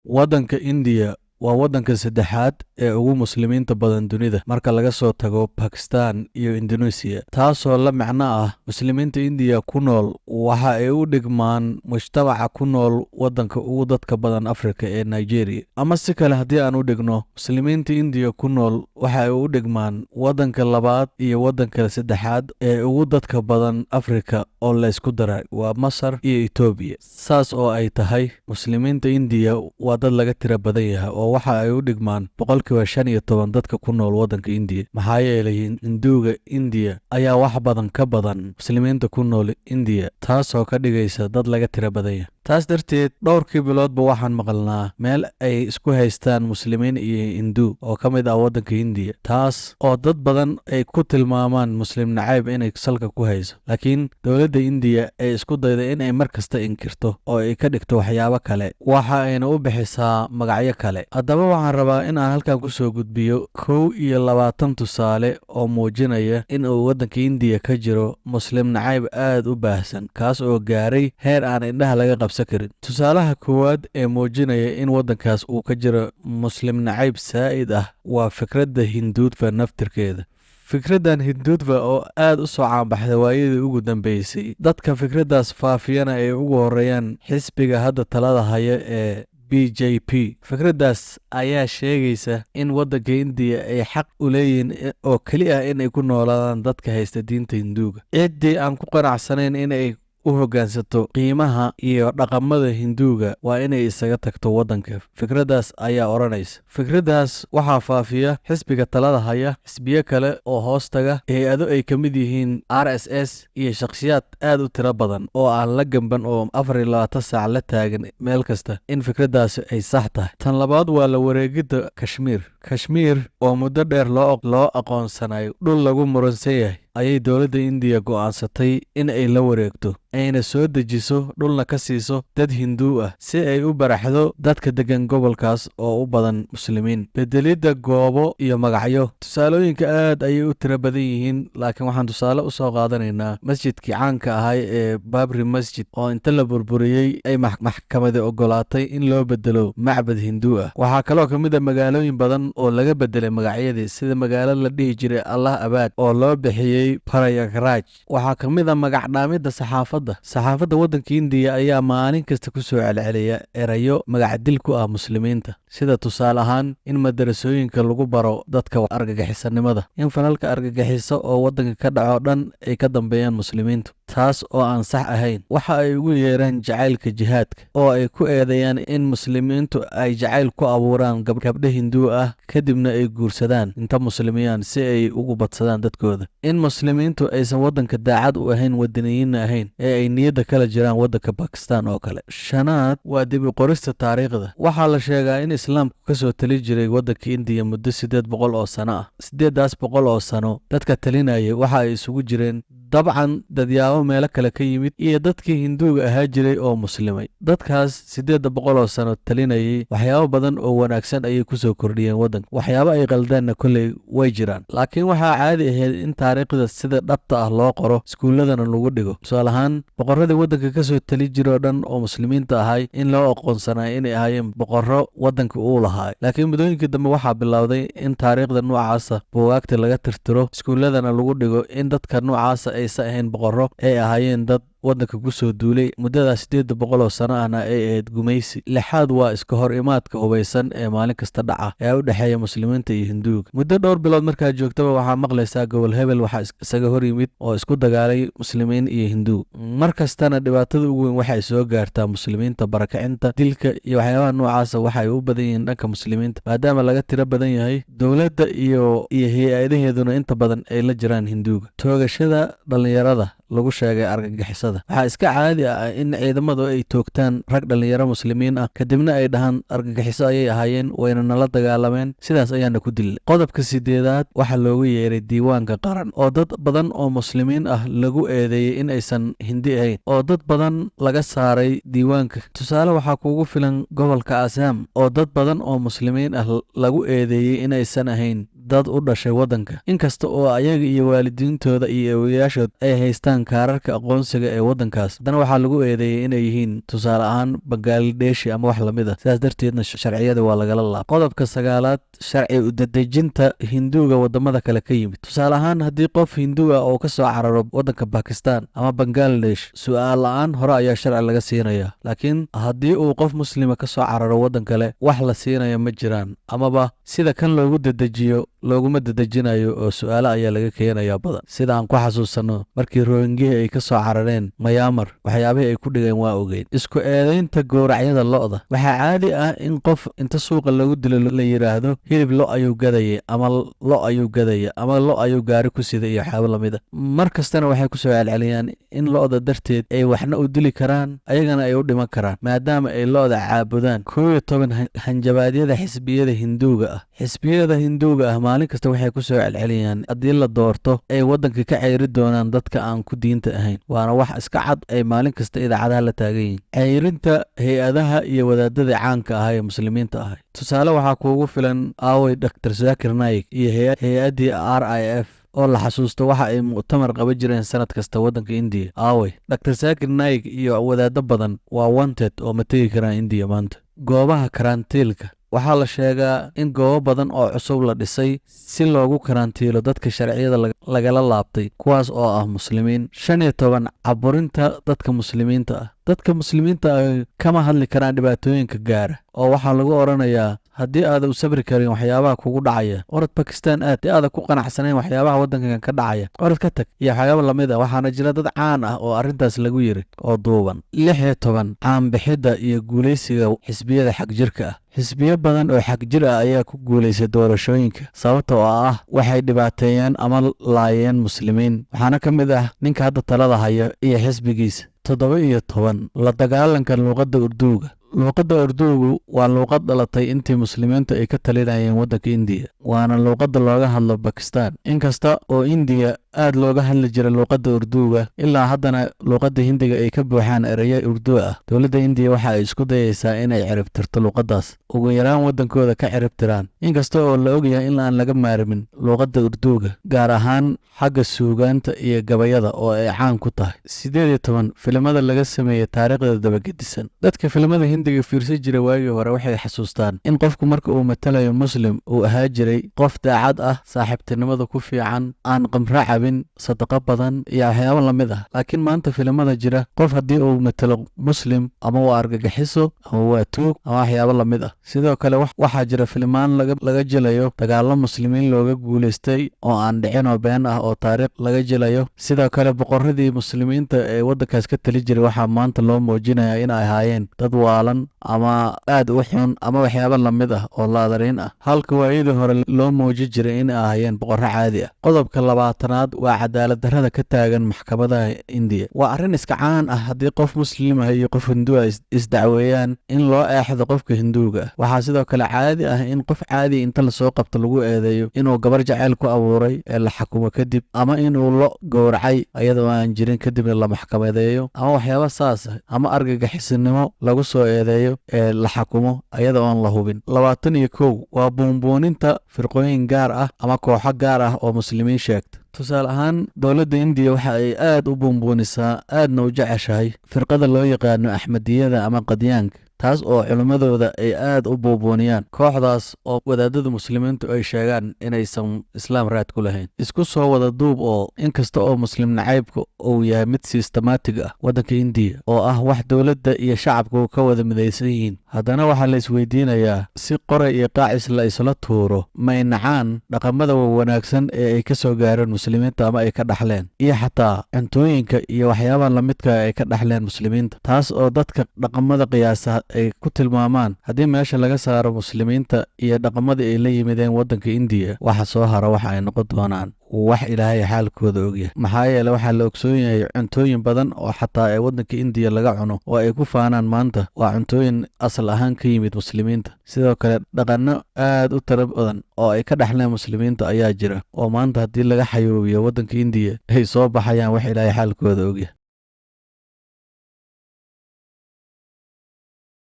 Waddanka Indiya waa waddanka saddexaad ee ugu Muslimiinta badan dunida marka laga soo tago Bakistan iyo Induneesiya, taasoo la macno ah Muslimiinta Indiya ku nool waxa ay u dhigmaan mujtamaca ku nool waddanka ugu dadka badan Afrika ee Nigeria. Ama si kale haddii aan u dhigno, Muslimiinta Indiya ku nool waxa ay u dhigmaan waddanka labaad iyo waddanka saddexaad ee ugu dadka badan Afrika oo la isku daray, waa Masar iyo Itoobiya. Saas oo ay tahay, Muslimiinta Indiya waa dad laga tiro badan yahay oo waxa ay u dhigmaan 15% dadka ku nool waddanka Indiya, maxaa yeelay Hinduuga Indiya ayaa wax badan ka badan Muslimiinta ku nool Indiya, taasoo ka dhigaysa dad laga tiro badan yahay. Taas darteed, dhowrkii biloodba waxaan maqalnaa meel ay isku haystaan Muslimiin iyo Hinduu oo ka mid ah waddanka Hindiya, taas oo dad badan ay ku tilmaamaan Muslim nacayb inay salka ku hayso, laakiin dowladda Indiya ay isku dayda in ay mar kasta inkirto oo ay ka dhigto waxyaabo kale, waxa ayna u bixisaa magacyo kale. Haddaba waxaan rabaa in aan halkan kusoo gudbiyo 21 tusaale oo muujinaya in uu waddanka Indiya ka jiro Muslim nacayb aad u baahsan, kaas oo gaaray heer aan indhaha laga qabsan karin. Tusaalaha koowaad ee muujinaya in waddankaas uu ka jiro Muslim nacayb saa'id ah waa fikradda Hinduutva naftirkeeda. Fikraddan Hinduutva oo aad u soo caanbaxday waayadii ugu dambeysay, dadka fikraddaas faafiyana ay ugu horeeyaan xisbiga hadda talada haya ee BJP. Fikraddaas ayaa sheegaysa in waddanka Indiya ay xaq u leeyihiin oo keli ah in ay ku noolaadaan dadka haysta diinta Hinduuga. Ciddii aan ku qanacsanayn in ay u hoggaansato qiimaha iyo dhaqamada Hinduuga waa inay isaga tagto waddanka, fikraddaas ayaa odhanaysa. Fikraddaas waxaa faafiya xisbiga talada haya, xisbiyo kale oo hoos taga, hay-ado ay ka mid yihiin RSS iyo shakhsiyaad aad u tiro badan oo aan la gamban oo 24 saac la taagan meel kasta in fikraddaasi ay sax tahay. Tan labaad waa la wareegidda Kashmiir. Kashmiir oo muddo dheer loo aqoonsanayo dhul lagu muransan yahay ayay dowladda Indiya go'aansatay in ay la wareegto, ayna soo dejiso dhulna ka siiso dad Hinduu ah si ay u baraxdo dadka deggan gobolkaas oo u badan Muslimiin. Beddelidda goobo iyo magacyo. Tusaalooyinka aad ayay u tiro badan yihiin, laakiin waxaan tusaale u soo qaadanaynaa masjidkii caanka ahay ee Babri Masjid oo inta la burburiyey ay maxkamadi ogolaatay in loo bedelo macbad Hinduu ah. Waxaa kaloo ka mid ah magaalooyin badan oo laga bedelay magacyadii, sida magaalo la dhihi jiray Allah Abaad oo loo bixiyey Prayagraj. Waxaa ka mid ah magac dhaamidda saxaafadda. Saxaafadda waddanka Indiya ayaa maalin kasta ku soo celceliya erayo magacdil ku ah Muslimiinta, sida tusaale ahaan in madarasooyinka lagu baro dadka argagixisanimada, in falalka argagixiso oo waddanka ka dhaco dhan ay ka dambeeyaan Muslimiintu, taas oo aan sax ahayn. Waxa ay ugu yeeraan jacaylka jihaadka oo ay ku eedeeyaan in Muslimiintu ay jacayl ku abuuraan gabdho Hinduu ah, kadibna ay guursadaan inta Muslimiyaan si ay ugu badsadaan dadkooda, in Muslimiintu aysan waddanka daacad u ahayn, wadaniyiinna ahayn, ee ay niyadda kala jiraan waddanka Bakistan oo kale. Shanaad waa dib u qorista taariikhda. Waxaa la sheegaa in Islaamku ka soo tali jiray waddanka Indiya muddo 800 oo sano ah. 800 oo sano dadka talinayay waxa ay isugu jireen dabcan dadyaabo meelo kale ka yimid iyo dadkii Hinduuga ahaa jiray oo muslimay. Dadkaas 800 oo sano talinayay waxyaabo badan oo wanaagsan ayay kusoo kordhiyeen waddanka, waxyaabo ay qaldaanna kolley way jiraan, laakiin waxaa caadi ahayd in taariikhda sida dhabta ah loo qoro, iskuulladana lagu dhigo. Tusaale ahaan, boqorradii waddanka kasoo tali jiroo dhan oo Muslimiinta ahay in loo aqoonsanay inay ahaayeen boqorro waddanka uu lahaa, laakiin muddooyinkii dambe waxaa bilowday in taariikhda noocaasa buugaagta laga tirtiro, iskuulladana lagu dhigo in dadka noocaasa aysan ahayn boqorro, ay ahaayeen dad waddanka ku soo duulay, muddadaas 800 oo sano ahna ay ahayd gumaysi. Lixaad waa iska hor imaadka hubaysan ee maalin kasta dhaca ee u dhexeeya Muslimiinta iyo Hinduuga. Muddo dhowr bilood markaad joogtaba waxaa maqlaysaa gobol hebel waxaa isaga hor yimid oo isku dagaalay Muslimiin iyo Hinduu. Mar kastana dhibaatada ugu weyn waxay soo gaartaa Muslimiinta. Barakacinta, dilka iyo waxyaabaha noocaasa waxay u badan yihiin dhanka Muslimiinta, maadaama laga tiro badan yahay, dowladda iyo hay-adaheeduna inta badan ay la jiraan Hinduuga. Toogashada dhallinyarada lagu sheegay argagixisada. Waxaa iska caadi ah in ciidamadu ay toogtaan rag dhallinyaro Muslimiin ah, kadibna ay dhahaan argagixiso ayay ahaayeen, wayna nala dagaalameen, sidaas ayaana ku dilnay. Qodobka sideedaad waxaa loogu yeeray diiwaanka qaran, oo dad badan oo Muslimiin ah lagu eedeeyey in aysan Hindi ahayn, oo dad badan laga saaray diiwaanka. Tusaale waxaa kuugu filan gobolka Assam oo dad badan oo Muslimiin ah lagu eedeeyey in aysan ahayn Dad u dhashay waddanka, inkasta oo ayaga iyo waalidiintooda iyo awowayaashood ay haystaan kaararka aqoonsiga ee waddankaas, haddana waxaa lagu eedeeyey inay yihiin, tusaale ahaan, Bangaladeshi ama wax lamid ah. Sidaas darteedna sharciyada waa lagala laab. Qodobka sagaalaad, sharci udadejinta Hinduuga wadamada kale ka yimid. Tusaale ahaan, haddii qof Hinduu ah oo ka soo cararo waddanka Bakistan ama Bangaladesh, su-aal la-aan hore ayaa sharci laga siinaya. Laakiin haddii uu qof Muslima ka soo cararo waddan kale, wax la siinaya ma jiraan, amaba sida kan loogu dedejiyo looguma dedejinayo oo su-aalo ayaa laga keenaya badan. Sida aan ku xasuusanno, markii Rohingihii ay ka soo carareen Mayaamar, waxyaabihii ay ku dhigeen waa ogeyn. Isku eedaynta gowracyada lo'da. Waxaa caadi ah in qof inta suuqa lagu dilo la yidhaahdo hilib lo ayuu gadayay, ama lo ayuu gadaya, ama lo ayuu gaari ku siday iyo waxyaabo lamid a. Mar kastana waxay kusoo celceliyaan in lo'da darteed ay waxna u dili karaan, ayagana ay u dhiman karaan, maadaama ay lo'da caabudaan. 11, hanjabaadyada xisbiyada Hinduuga ah. Xisbiyada Hinduuga ah maalin kasta waxay ku soo celceliyaan haddii la doorto ay waddanka ka ceyri doonaan dadka aan ku diinta ahayn, waana wax iska cad ay maalin kasta idaacadaha la taagan yihiin. Ceyrinta hay-adaha iyo wadaadada caanka ah ee Muslimiinta ahay. Tusaale waxaa kuugu filan aaway Dr Zakir Naik iyo hay-addii RIF oo la xasuusto waxa ay mu'tamar qaban jireen sanad kasta waddanka Indiya. Aaway Dr Zakir Naik iyo wadaado badan? Waa wanted oo ma tegi karaan Indiya maanta. Goobaha karantiilka. Waxaa la sheegaa in goobo badan oo cusub la dhisay si loogu karantiilo dadka sharciyada lagala laabtay, kuwaas oo ah Muslimiin. 15, caburinta dadka Muslimiinta ah. Dadka Muslimiinta ah kama hadli karaan dhibaatooyinka gaara, oo waxaa lagu odhanayaa: haddii aada u sabri karin waxyaabaha kugu dhacaya, orod Bakistan aad. Haddii aada ku qanacsanayn waxyaabaha waddankan ka dhacaya, orod ka tag, iyo waxyaaba lamid ah. Waxaana jira dad caan ah oo arrintaas lagu yiri oo duuban. 16, caanbixidda iyo guulaysiga xisbiyada xagjirka ah. Xisbiyo badan oo xagjir ah ayaa ku guulaystay doorashooyinka, sababta oo ah waxay dhibaateeyeen ama laayeen Muslimiin. Waxaana ka mid ah ninka hadda talada haya iyo xisbigiisa. 17, la dagaalanka luuqadda Urduuga. Luuqadda Urduugu waa luuqad dhalatay intii Muslimiintu ay ka talinayeen waddanka Indiya, waana luuqadda looga hadlo Bakistan. Inkasta oo Indiya aad looga hadli jiray luuqadda Urduuga, ilaa haddana luuqadda Hindiga ay ka buuxaan ereyo Urdu ah, dowladda Indiya waxa ay isku dayeysaa inay ciribtirto luuqaddaas, ugu yaraan waddankooda ka ciribtiraan, inkasta oo la ogyahay in aan laga maarmin luuqadda Urduuga, gaar ahaan xagga suugaanta iyo gabayada oo ay caan ku tahay. 18, filimada laga sameeyey taariikhda dabagedisan. Dadka filimada Hindiga fiirsan jiray waagii hore waxay xasuustaan in qofku marka uu matalayo Muslim uu ahaa jiray qof daacad ah, saaxiibtinimada ku fiican, aan qamro cabin, sadaqo badan iyo waxyaabo lamid ah. Laakiin maanta filimada jira, qof haddii uu matalo Muslim, ama waa argagixiso ama waa tuug ama waxyaabo lamid ah. Sidoo kale waxaa jira filimaan laga jilayo dagaallo Muslimiin looga guulaystay oo aan dhicin oo been ah oo taariikh laga jilayo. Sidoo kale boqoradii Muslimiinta ee waddankaas ka tali jiray waxaa maanta loo muujinayaa in ay ahaayeen dad waalan ama aad u xun ama waxyaabo lamid ah oo laadariin ah, halka waayadii hore loo muuji jiray in ay ahaayeen boqorro caadi ah. Qodobka 20aad waa cadaalad darrada ka taagan maxkamadaha Indiya. Waa arrin iska caan ah haddii qof Muslim ah iyo qof Hinduu ah isdacweeyaan in loo eexdo qofka Hinduuga ah. Waxaa sidoo kale caadi ah in qof caadi inta lasoo qabto lagu eedeeyo inuu gabar jaceyl ku abuuray ee la xakumo kadib, ama inuu lo gowracay iyadoo aan jirin, kadibna la maxkamadeeyo, ama waxyaaba saas ah, ama argagixisinimo lagu soo eedeeyo ee la xakumo iyada oon la hubin. 21 waa buunbuuninta firqooyin gaar ah ama kooxo gaar ah oo Muslimiin sheegta. Tusaale ahaan, dowladda Indiya waxa ay aad u buunbuunisaa, aadna u jeceshahay firqada loo yaqaano Axmediyada ama Qadyaanka, taas oo culimmadooda ay aad u buubuuniyaan, kooxdaas oo wadaadada Muslimiintu ay sheegaan inaysan Islaam raad ku lahayn. Isku soo wada duub oo inkasta oo Muslim nacaybka uu yahay mid systematic ah waddanka Indiya, oo ah wax dowladda iyo shacabku ka wada midaysan yihiin, haddana waxaa la isweydiinayaa: si qoray iyo qaacis la isla tuuro, may nacaan dhaqamada wanaagsan ee ay ka soo gaareen Muslimiinta ama ay ka dhaxleen, iyo xataa cuntooyinka iyo waxyaabaha lamidka ay ka dhaxleen Muslimiinta, taas oo dadka dhaqamada qiyaasa ay ku tilmaamaan haddii meesha laga saaro Muslimiinta iyo dhaqamadii ay la yimideen waddanka Indiya, waxa soo hara waxa ay noqon doonaan wax Ilaahay xaalkooda ogyahay. Maxaa yeele, waxaa la ogsoon yahay cuntooyin badan oo xataa ee waddanka Indiya laga cuno oo ay ku faanaan maanta waa cuntooyin asal ahaan ka yimid Muslimiinta. Sidoo kale dhaqanno aad u tiro badan oo ay ka dhexleen Muslimiinta ayaa jira, oo maanta haddii laga xayuubiyo waddanka Indiya ay soo baxayaan wax Ilaahay xaalkooda ogyahay.